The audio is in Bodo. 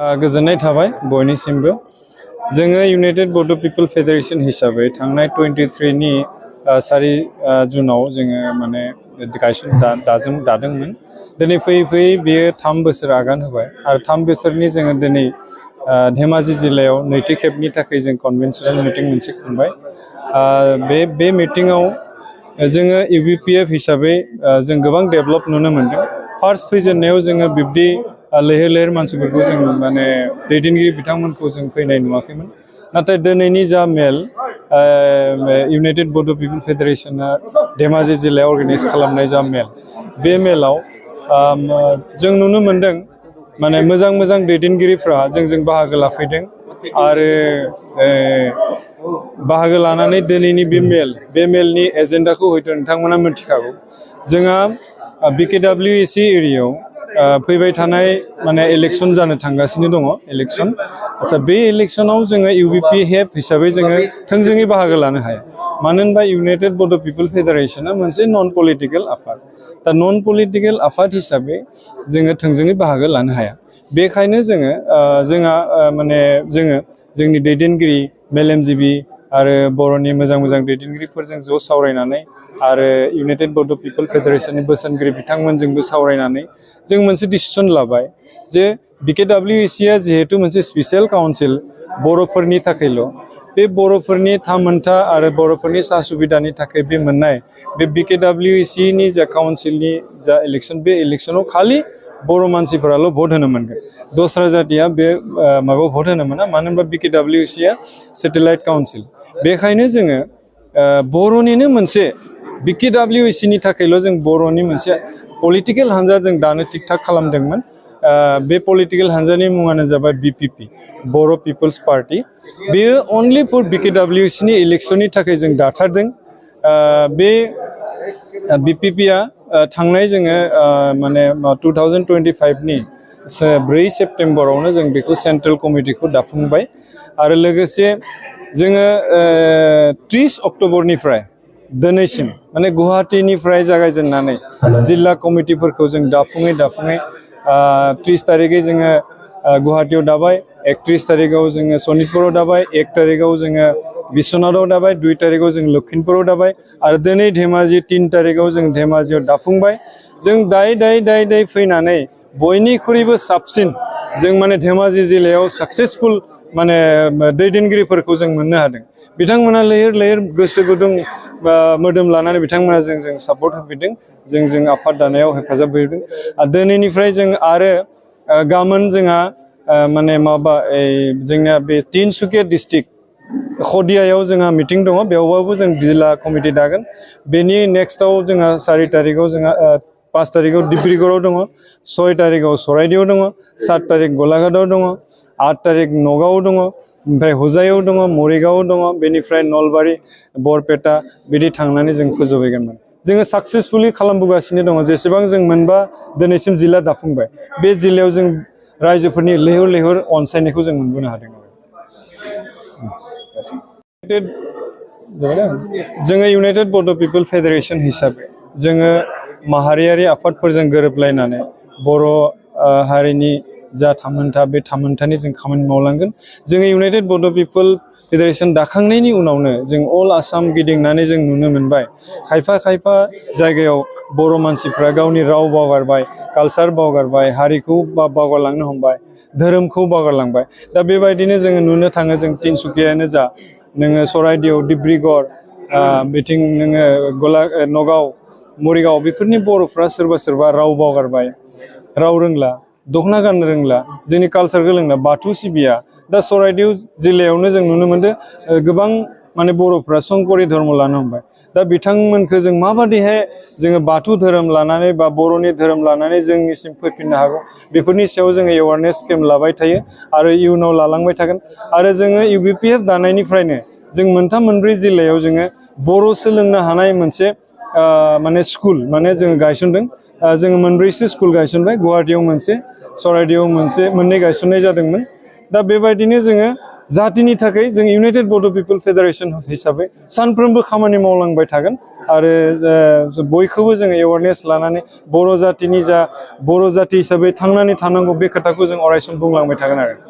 गोजोननाय थाबाय बयनिसिमबो जोङो यूनाइटेड बड' पिपल फेडारेशन हिसाबै थांनाय 23 नि 4 जुनाव जोङो माने दादोंमोन दिनै फैयै बेयो 3 बोसोर आगान होबाय आरो 3 बोसोरनि जोङो दिनै धेमाजि जिल्लायाव नैथि खेबनि थाखाय जों कन्वेन्शनेल मिटिं मोनसे खुंबाय बे मिटिंआव जोङो यूबीपीएफ हिसाबै जों गोबां डेभलप नुनो मोनदों फार्स्ट फैजेननायाव जोङो बिब्दि लैहोर लैहोर मानसिफोरखौ जों माने दैदेनगिरि बिथांमोनखौ जों फैनाय नुवाखैमोन नाथाय दिनैनि जा मेल यूनाइटेड बड' पिपल फेडारेशना धेमाजि जिल्लायाव अर्गानाइज खालामनाय जा मेल बे मेलाव जों नुनो मोनदों माने मोजां दैदेनगिरिफ्रा जोंजों बाहागो लाफैदों आरो बाहागो लानानै दिनैनि बे मेलनि एजेन्डाखौ हयथ' नोंथांमोना मिथिखागौ जोंहा बीकेडब्लिउएसि एरियायाव फैबाय थानाय माने इलेक्शन जानो थांगासिनो दङ इलेक्शन आচ্ছা बे इलेक्शनाव जोङो यूबीपीएफ हिसाबै जोङो थोंजोङै बाहागो लानो हाया मानो होनबा यूनाइटेड बड' पिपल फेडारेशना मोनसे नन पलिटिकल आफाद दा नन पलिटिकल आफाद हिसाबै जोङो थोंजोङै बाहागो लानो हाया बेखायनो जोंहा माने जोंनि दैदेनगिरि मेलेमजिबि आरो बर'नि मोजां दैदेनगिरिफोरजों ज' सावरायनानै आरो यूनाइटेड बड' पिपल फेडारेशननि बोसोनगिरि बिथांमोनजोंबो सावरायनानै जों मोनसे डिसिजन लाबाय जे बीकेडब्लिउएसिआ जिहेतु मोनसे स्पेशल काउन्सिल बर'फोरनि थाखायल' बे बर'फोरनि थामोनथा आरो बर'फोरनि सा सुबिदानि थाखाय बे मोननाय बे बीकेडब्लिउएसिनि जा काउन्सिलनि जा इलेक्शन बे इलेक्शनाव खालि बर' मानसिफोराल' भट होनो मोनगोन दस्रा जातिया बे माबायाव भट होनो मोना मानो होनबा बीकेडब्लिउएसिआ सेटेलाइट काउन्सिल बेखायनो जोङो बर'निनो मोनसे बीकेडब्लिउएसिनि थाखायल' जों बर'नि मोनसे पलिटिकल हान्जा जों दानो थिक थाक खालामदोंमोन बे पलिटिकल हान्जानि मुङानो जाबाय बीपीपी बर' पिपल्स पार्टी बेयो अनलि फर बीकेडब्लिउएसिनि इलेक्शननि थाखाय जों दाथारदों बे बीपीपीआ थांनाय जोङो माने 2025 नि 4 सेप्टेम्बरावनो जों बेखौ सेन्ट्रेल कमिटिखौ दाफुंबाय आरो लोगोसे जोङो 30 अक्ट'बरनिफ्राय दिनैसिम माने गुवाहाटीनिफ्राय जागायजेननानै जिल्ला कमिटिफोरखौ जों दाफुङै 30 तारिखै जोङो गुवाहाटीयाव दाबाय 31 तारिखआव जोङो सनितपुराव दाबाय 1 तारिखआव जोङो बिश्वनाथाव दाबाय 2 तारिखआव जों लखिमपुराव दाबाय आरो दिनै धेमाजि 3 तारिखआव जों धेमाजियाव दाफुंबाय जों दाय फैनानै बयनिख्रुइबो साबसिन जों माने धेमाजि जिल्लायाव साक्सेसफुल माने दैदेनगिरिफोरखौ जों मोननो हादों बिथांमोना लैहोर गोसो गुदुं मोदोम लानानै बिथांमोना जों सापर्ट होफैदों जों आफाद दानायाव हेफाजाब होदों आरो दिनैनिफ्राय जों आरो गाबोन जोंहा माने जोंना बे तिनसुकिया डिस्ट्रिक्ट खदियायाव जोंहा मिटिं दङ बेयावबाबो जों जिल्ला कमिटि दागोन बेनि नेक्स्टआव जोंहा 4 तारिखआव जोंहा 5 तारिखआव डिब्रुगड़आव दङ 6 तारिखआव चराइदेवआव दङ 7 तारिख गलाघाटआव दङ 8 तारिख नगावआव दङ ओमफ्राय हुजायाव दङ मरिगावआव दङ बेनिफ्राय नलबारि बरपेटा बिदि थांनानै जों फोजोबहैगोन जोङो साक्सेसफुली खालामबोगासिनो दङ जेसेबां जों मोनबा दिनैसिम जिल्ला दाफुंबाय बे जिल्लायाव जों रायजोफोरनि लैहोर अनसायनायखौ जों मोनबोनो हादों जोङो यूनाइटेड बड' पिपल फेडारेशन हिसाबै जोङो माहारियारि आफादफोरजों गोरोबलायनानै बर' हारिनि जा थामोनथा बे थामोनथानि जों खामानि मावलांगोन जोङो यूनाइटेड बड' पिपल फेडारेशन दाखांनायनि उनावनो जों अल आसाम गिदिंनानै जों नुनो मोनबाय खायफा जायगायाव बर' मानसिफ्रा गावनि राव बावगारबाय कालचार बावगारबाय हारिखौ बावगारलांनो हमबाय धोरोमखौ बावगारलांबाय दा बेबायदिनो जोङो नुनो थाङो जों तिनसुकियानो जा नोङो चराइदेव डिब्रुगड़ बिथिं नोङो नगाव मरिगाव बेफोरनि बर'फ्रा सोरबा राव बावगारबाय राव रोंला दखना गाननो रोंला जोंनि कालचारखौ रोंला बाथौ सिबिया दा चराइदेव जिल्लायावनो जों नुनो मोनदों गोबां माने बर'फ्रा संकरि धर्म लानो हमबाय दा बिथांमोनखौ जों माबादिहाय जोङो बाथौ धोरोम लानानै बा बर'नि धोरोम लानानै जोंनिसिम फैफिननो हागौ बेफोरनि सायाव जोङो एवारनेस केम्प लाबाय थायो आरो इयुनाव लालांबाय थागोन आरो जोङो यूबीपीएफ दानायनिफ्रायनो जों 3-4 जिल्लायाव जोङो बर' सोलोंनो हानाय मोनसे माने स्कुल माने जोङो गायसनदों जोङो 4 स्कुल गायसनबाय गुवाहाटीयाव मोनसे चराइदेवआव मोनसे मोननै गायसननाय जादोंमोन दा बेबायदिनो जोङो जातिनि थाखाय जों इउनाइटेड बड' पिपल फेडारेसन हिसाबै सानफ्रोमबो खामानि मावलांबाय थागोन आरो बयखौबो जों एवारनेस लानानै बर' जातिनि बर' जाति हिसाबै थांनानै थानांगौ बे खोथाखौ जों अरायसम बुंलांबाय थागोन आरो